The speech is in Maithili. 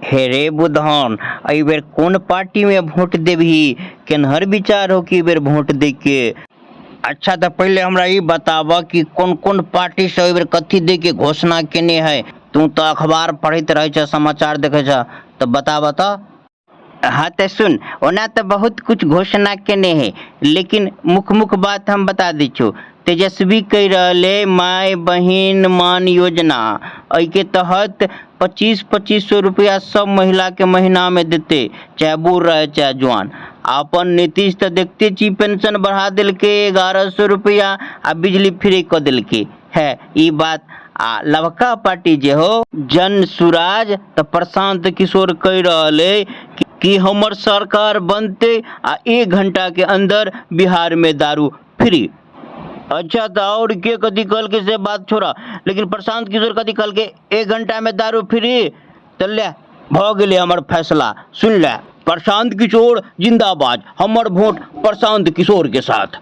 हे रे बुधन, एहि बेर कोन पार्टीमे वोट देबही? केन्हर विचार हो कि बेर वोट दै के? अच्छा, तऽ पहिले हमरा ई बताबऽ कि कोन कोन पार्टी से एहि बेर कथी दै के घोषणा केने है। तू तऽ अखबार पढ़ैत रहै छ, समाचार देखै छ, तऽ बताबऽ तऽ। हाँ तऽ सुन, ओना तऽ बहुत कुछ घोषणा केने है, लेकिन मुख्य मुख्य बात हम बता दै छौ। तेजस्वी कहि रहल है माय बहिन मान योजना, एहिके तहत 2500-2500 रुपया सब महिला के महीना में देते, चाहे बूढ़ रहे चाहे जवान। आ अपन नीतीश तऽ देखते छी, पेंशन बढ़ा देलकै 1100 रुपया आ बिजली फ्री कऽ देलकै है, ई बात। आ लवका पार्टी जे हो जन सुराज, तऽ प्रशांत किशोर कहि रहल है कि हमर सरकार बनते आ 1 घंटा के अंदर बिहार में दारू फ्री। अच्छा, तऽ और के कथी कहलकै से बात छोड़ा, लेकिन प्रशांत किशोर कथी कहलकै? 1 घंटा में दारू फ्री। तऽ ले, भऽ गेलै हमर फैसला, सुन ले, प्रशांत किशोर जिंदाबाद, हमर वोट प्रशांत किशोर के साथ।